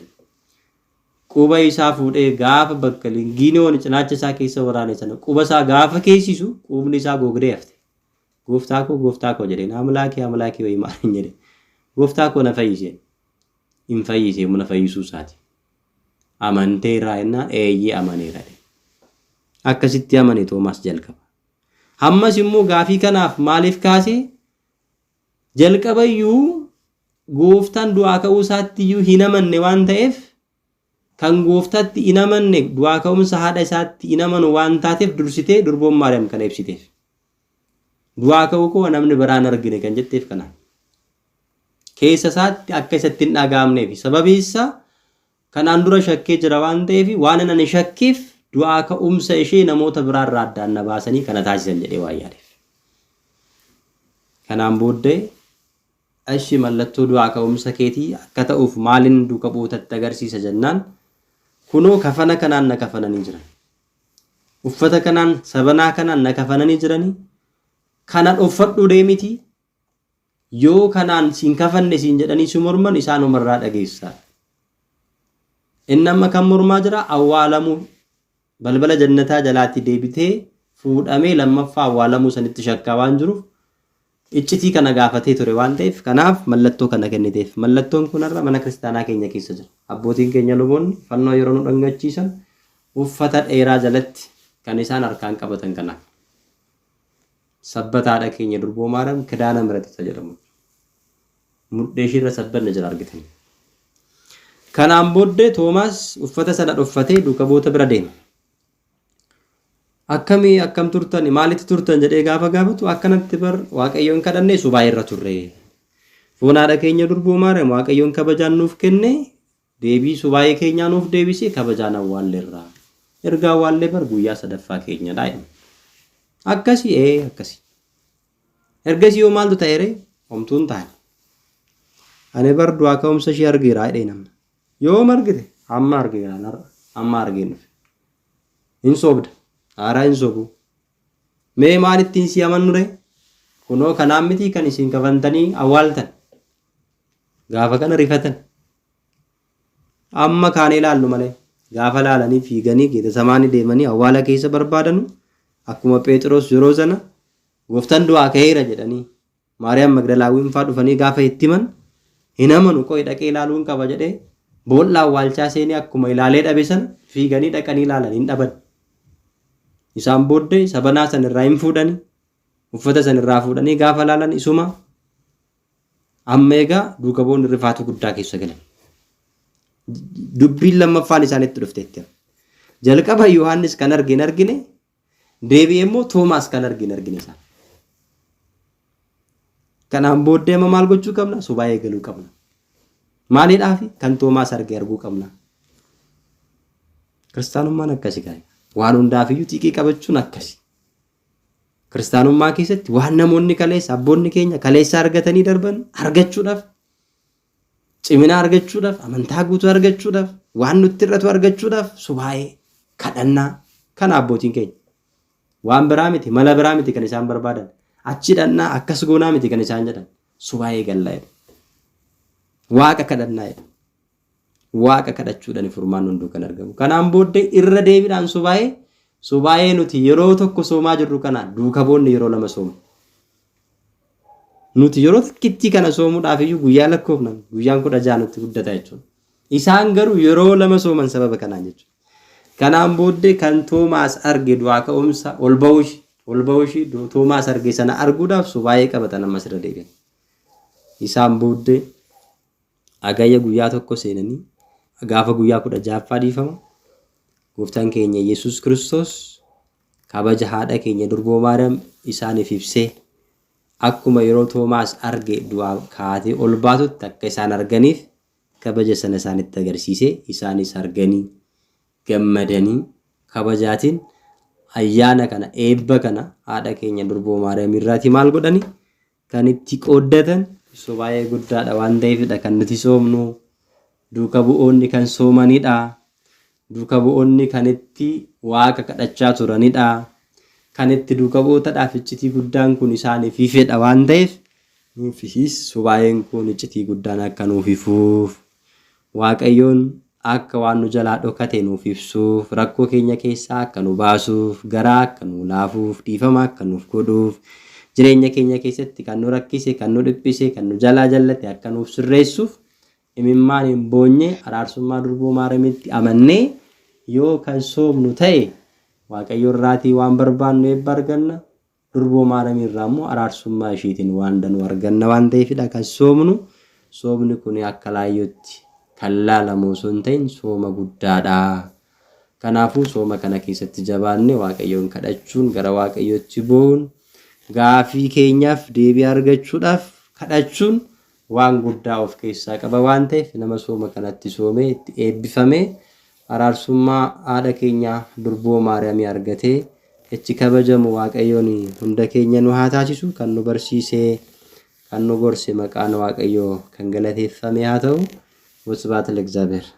Quba isaa fuudhee gaafa bakka lingiinoon cinaacha isaa keessa waraane sana quba isaa gaafa keessisu qubni isaa gogdee hafte. Gooftaa koo gooftaa koo jedheen amlaakee amlaakee wayii maal hin jedhe. Gooftaa koo na fayyiseen. Hin fayyisee na fayyisuu isaati. Amanteerraa jennaan eeyyee amaneera jedhe. Akkasitti amane Toomaas jalqaba. Hammas immoo gaafii kanaaf maaliif kaase? Jalqabayyuu gooftaan du'aa ka'uu isaatti iyyuu hin amanne waan ta'eef kan gooftaatti hin amanne du'aa ka'umsa haadha isaatti hin amanu waan taateef dursitee durboon Maariyaam kana ibsiteef. Du'aa ka'uu koo namni biraan argine kan jetteef kanaaf. Keessa isaatti akka isatti hin dhaga'amneef sababii isaa Kanaan dura shakkee jira waan ta'eef waanan ani shakkeef du'aa ka'umsa ishee namoota biraarraa addaan na baasanii kana taasisan jedhee waan yaadeef. Kanaan booddee ashi mallattoo du'aa ka'umsa keetii akka ta'uuf maalin duuka bu'ootatti agarsiisa jennaan kunoo kafana kanaan na kafananii jiran. Uffata kanaan sabanaa kanaan na kafananii jiranii kana dhoffadhuu deemiti Yoo kanaan siin kafanne siin jedhanii si morman isaanumarraa dhageessa. Inni amma kan mormaa jira awwaalamuu balbala jannataa jalaatti deebitee fuudhamee lammaffaa awwaalamuu sanitti shakkaa waan jiruuf iccitii kana gaafatee ture waan ta'eef kanaaf mallattoo kana kenniteef. Mallattoon kun har'a mana kiristaanaa keenya keessa jira. Abbootiin keenya luboonni fannoo yeroo nu dhangachiisan uffata dheeraa jalatti kan isaan harkaan qabatan kanaaf. Sabbata haadha keenya durboo Maariyaam Kidaana Mihirat isa jedhamu. Mudhee ishiirra sabbanni jira argitanii. Kanaan booddee Toomaas uffata sana dhoffatee duuka bu'oota bira deema. Akkamii akkam turtan maalitti turtan jedhee gaafa gaafatu akkanatti bar Waaqayyoon kadhannee subaa irra turre. Foon haadha keenya durboo Maariyaam Waaqayyoon kabajaan nuuf kenne deebii subaa'ee keenyaa nuuf deebisee kabajaan awwaalleerra. Erga awwaallee bar guyyaa sadaffaa keenyadha jedhan. Akkasi ee akkasi. Ergasii yoo maaltu ta'e ree? Homtuu hin taane. Ani bar du'aa ka'umsa ishee argeera jedhee namni. Yoom argite? Amma argeera har'a. Amma argeen dhufe. Hin sobda. Haaraa hin sobu. Mee maal ittiin si amannu ree? Kunoo kanaan miti kan isin kafantanii awwaaltan. Gaafa kana rifatan. Amma kaanee ilaallu malee. Gaafa ilaalanii fiiganii Geetesamaanii deemanii awwaala keessa barbaadanu akkuma Pheexiroos yeroo sana gooftaan du'aa ka'eera jedhanii Maariyaam Magdalaawwiin faa dhufanii gaafa itti himan hin amanu qo'i dhaqee ilaaluun qaba jedhee boolla awwaalchaa seenee akkuma ilaalee dhabe sana fiiganii dhaqanii ilaalan hin dhaban. Isaan booddee sabanaa san irraa hin fuudhanii uffata san irraa fuudhanii gaafa ilaalan isuma Amma egaa duuka bu'oonni rifaatuu guddaa keessa galan. Dubbiin lammaffaan isaanitti dhufteetti. Jalqaba Yohaannis kan arge hin argine, deebi'ee immoo Toomaas kan arge hin argine isaan. Kanaan booddee amma maal gochuu qabna? Subaa eegaluu qabna. Maaliidhaaf? Kan Toomaas arge arguu qabna. Kiristaanummaan akkasi gaa'e. Waan hundaafiyyuu xiiqii qabachuun akkasi. Kiristaanummaa keessatti waan namoonni kaleessa abboonni keenya kaleessa argatanii darban argachuudhaaf cimina argachuudhaaf amantaa guutuu argachuudhaaf waan nutti hir'atu argachuudhaaf subaa'ee kadhannaa kana abbootiin keenya waan biraa miti mala biraa miti kan isaan barbaadan achi dhannaa akkas goonaa miti kan isaan jedhan subaa'ee gallaa jedhu. Waaqa kadhannaa jedha. Waaqa kadhachuudhaan furmaanni hunduu kan argamu. Kanaan booddee irra deebiidhaan subaa'ee subaa'ee nuti yeroo tokko soomaa jirru kana duuka boonni yeroo lama soomu. Nuti yeroo tokkittii kana soomuudhaaf iyyuu guyyaa lakkoofna guyyaan 16 nutti guddata jechuudha. Isaan garuu yeroo lama sooman sababa kanaan jechuudha. Kanaan booddee kan Toomaas arge du'aa ka'umsa ol ba'uu ishii ol ba'uu ishii Toomaas arge sana arguudhaaf subaa'ee qabatan ammas irra deebi'an. Isaan booddee Hagayya guyyaa tokko seenanii gaafa guyyaa 16ffaa dhiifama. Gooftaan keenya Yesuus Kiristoos kabaja haadha keenya durboo Maariyaam isaaniif ibsee akkuma yeroo Toomaas arge du'aa kaatee ol baatutti akka isaan arganiif kabaja sana isaanitti agarsiisee isaanis arganii gammadanii kabajaatiin ayyaana kana eebba kana haadha keenya durboo Maariyaam irraatii maal godhani kan itti qooddatan so baay'ee guddaadha waan ta'eefidha kan nuti soomnu. Duuka bu'oonni kan soomanidha. Duuka bu'oonni kan itti waaqa kadhachaa turanidha. Kan itti duuka bu'ootadhaaf iccitii guddaan kun isaaniif ifedha waan ta'eef nuufis subaa'een kun iccitii guddaan akka nuuf ifuuf Waaqayyoon akka waan nu jalaa dhokate nuuf ibsuuf, rakkoo keenya keessaa akka nu baasuuf, garaa akka nuu laafuuf, dhiifama akka nuuf godhuuf, jireenya keenya keessatti kan nu rakkise, kan nu dhiphise, kan nu jalaa jallate akka nuuf sirreessuuf imimmaaniin boonyee araarsummaa durboo Maaramitti amannee yoo kan soomnu ta'e Waaqayyo irraatii waan barbaannu eebba arganna. Durboo Maaramii irraa immoo araarsummaa ishiitiin waan danuu arganna waan ta'eefidha kan soomnu. Soomni kun akka laayyootti kan laalamu osoo hin ta'in sooma guddaadha. Kanaafuu sooma kana keessatti jabaannee Waaqayyoon kadhachuun gara Waaqayyootti boo'uun gaafii keenyaaf deebii argachuudhaaf kadhachuun waan guddaa of keessaa qaba waan ta'eef nama sooma kanatti soomee itti eebbifamee araarsummaa haadha keenya durboo Maariyaamii argatee itti kabajamu Waaqayyoon hunda keenya nu haa taasisu. Kan nu barsiisee kan nu gorse maqaan Waaqayyoo kan galateeffame haa ta'u. Wasbaat ለእግዚአብሔር.